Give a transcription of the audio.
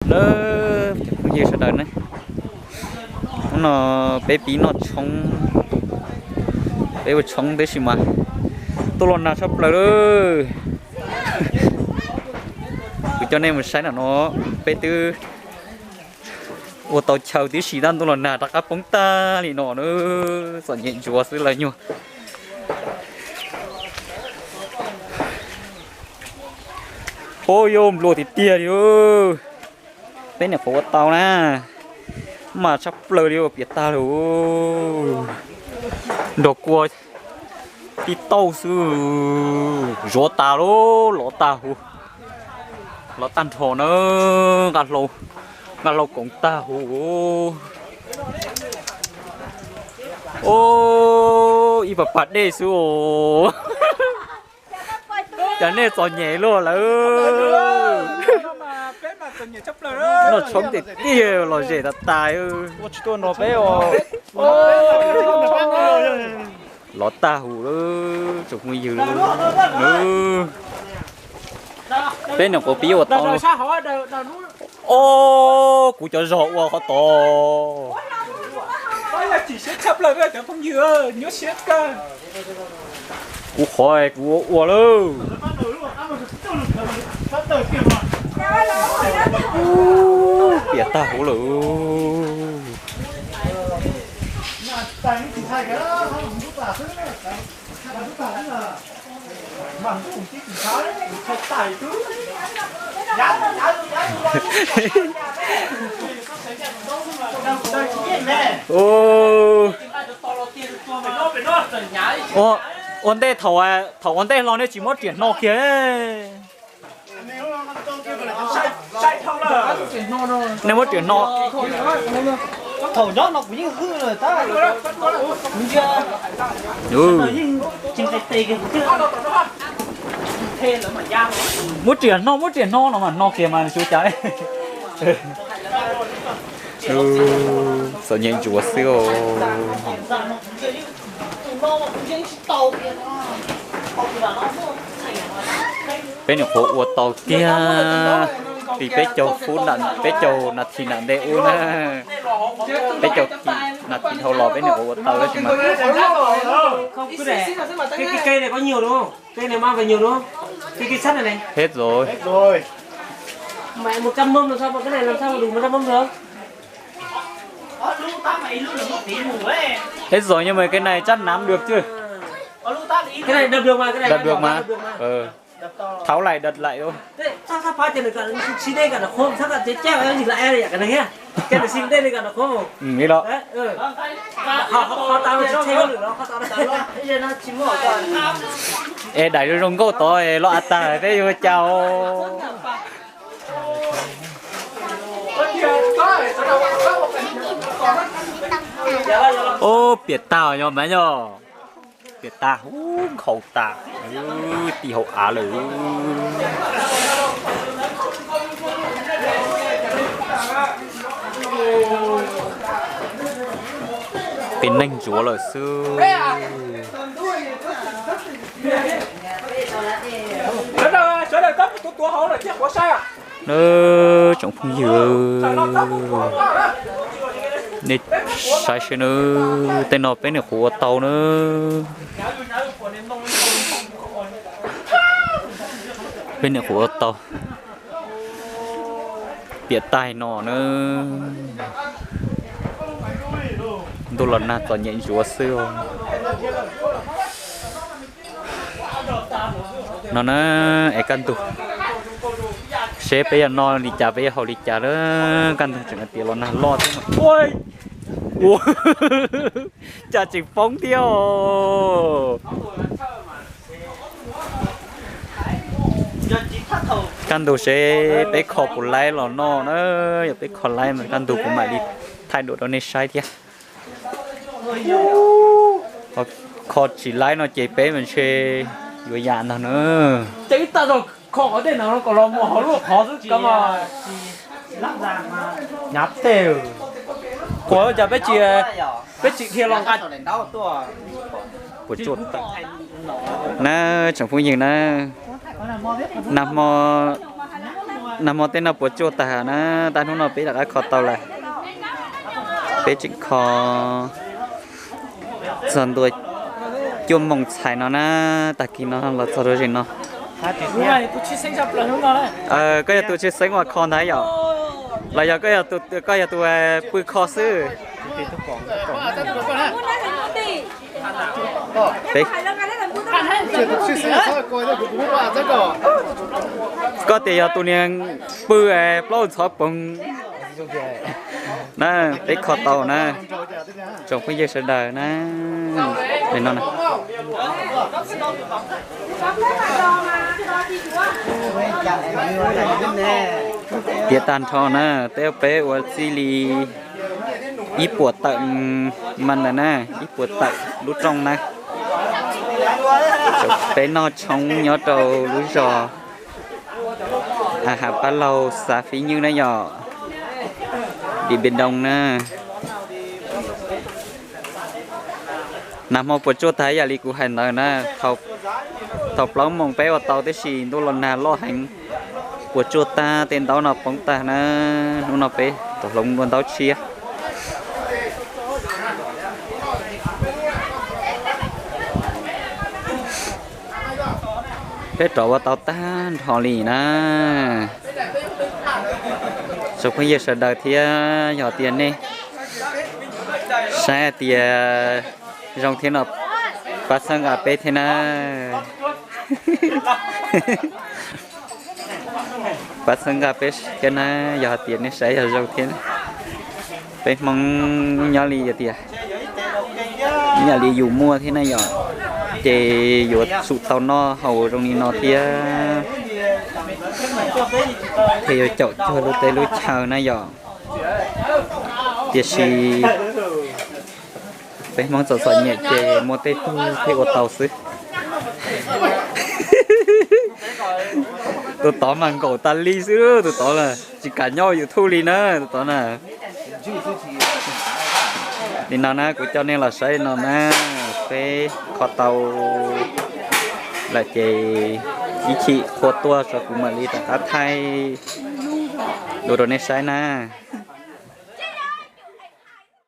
Lawm cov phooj ywg sawv daws ne, hnub no peb pib noj tshoob, peb ua tshoob tib si mas ntuj los nag tshaj plaws lawm. Kuv coj nej mus saib na no, peb twb ua tau chaw tib si tab ntuj los nag rov qab poob tag li no na, txom nyem ntsuav xwb lawm nyuag. Ub, yuav nplua tiag tiag li. Peb nyuam qhuav ua tau na, mas tshaj plaws li, piam tag lawm. Nrog kua tib tauj xwb, zuav tas lawm, lov tag huv, lov tag nrho na, nqa hlau koom tag huv. Ub, ib pas pas dej xwb os. Cas nej txom nyem luaj lawm. Noj tshoob tiag tiag los zem tas tas. Lov tag huv lawm tsoom phooj ywg. Peb nyuam qhuav pib ua tau. Ob, kuv cov zog ua qhov tod. Kuv qhov kuv ua ua lawm. Piam tag huv lawm. Ua ntej, thaum ua ntej los nej tsis muab riam hno kiag. Nej muab riam hno. Thaum nyob no kuv yeej hwj lawm tab, kuv ntsia, yeej tsis nqis tes kiag kuv thiab. Muab riam hno, muab riam hno no mas hno kiag mas tsis ua cas. Txom nyem ntsuav xwb os. Peb nyuam qhuav ua tau kiag li peb caug phút, peb caug nas this nram ntej ub na. Peb caug nas this dhau los peb nyuam qhuav ua tau tab sis mas Hết rồi. Mày một trăm mâm làm sao mà cái này làm sao mà đủ một trăm mâm được? Hết rồi nhưng mà cái này chắc nắm được chứ. Cái này đập được mà, cái này Đập được mà. Đập được mà. Ừ. Tháo lại, đập lại thôi. Thế, sao, sao phá trên này cả, xí đen cả nó khô, sao cả chế treo, em nhìn lại em, cả này nhá. Trên này xí đen đi cả nó khô. Ừ, nghĩ đó. Đấy, ừ. Khó, khó, khó tao, nó sẽ theo được nó, khó tao đấy. Ê, đẩy rau rau nkauj tod, lo a tag, peb yuav chau. Ub, piam tag yog mas yog. Piam tag, ub, nkhaus tas, ti hauv av lawm. Peb neeg ntsuav lawm xwb. Nawb, tsoom phooj ywg, nej saib seb nawb, tej no peb nyuam qhuav ua tau nawb. Peb nyuam qhuav ua tau. Piam tag no nawb. Ntuj los nag txom nyem ntsuav xwb os. No na, es kaj ntug, seb peb yuav noj li cas peb yuav haus li cas lawm. Kaj ntug tseem hais tias los nag loj thiab no. Ua, cas tseem poob thiab os. Kaj ntug seb peb kho puas laib los noj na, yog peb kho laib mas kaj ntug kuv mam li thaij dua rau nej saib thiab. Kho tsis laib no ces peb mas ntshe yuav yam ntag na. Kho qhov tej no kom los mus hauv lub qhov xwb kov mas. Nyav tej, kuv cas peb tsis, peb tsis dhia los nqa. Puas tsuaj tawm na, tsoom phooj ywg na, nag hmo Nag hmo tej no puas tsuaj tag na, tab hnub no peb rov qab kho tau lawm. Peb tseem kho txog ntua cuaj moos txhais no na, tag kis no los txog rau zem no. Koj yog tus tshwj xeeb uas kho ntag yom? Los yog koj yog tus pw kho xwb? Koj tias yog tus niag pw plaub ntxhov poog na, peb kho tau na, tsoom phooj ywg sawv daws na. No tiav tag nrho na, peb peb ua txij li ib puas tawm mas ntawd na, ib puas tawm lub rooj na. Peb noj tshoob nyob rau lub zos Hav Pab Laug xav Fib Nywb na yom, Điện Biên Đông na. Nag hmo puas tsuaj tag ib yam li kuv hais ntawd na, thaum plaub moos peb ua tau tib si ntuj los nag loj heev, puas tsuaj tag tej ntaub no poob tag na. Hnub no peb tus hloov dua ntaub tshiab. Peb rov ua tau tag nrho li na. Tsoom phooj ywg sawv daws thiab yog tias nej saib hais tias zoo thiab no pab txhawb nqa peb thiab na. Pab txhawb nqa peb thiab na, yog hais tias nej saib yog zoo thiab. Peb Hmoob nyob li tias ib yam li yus muaj thiab na yom, ces yuav tsum tau noj haus zoo li no thiab, thiaj yuav caum cuag lub teb lub chaw na yom. Tiam sis peb Hmoob txom txom nyem ces muaj tej tug thiaj ua tau xwb. Tus tod mas nkaum tas li xwb, tus tod na tsis kam nyob YouTube li na, tus tod na. Li no na kuv coj nej los saib no na, peb kho tau lawm ces ib chim qhua tuaj tso kuv mam li rov qab thaij dua rau nej saib na.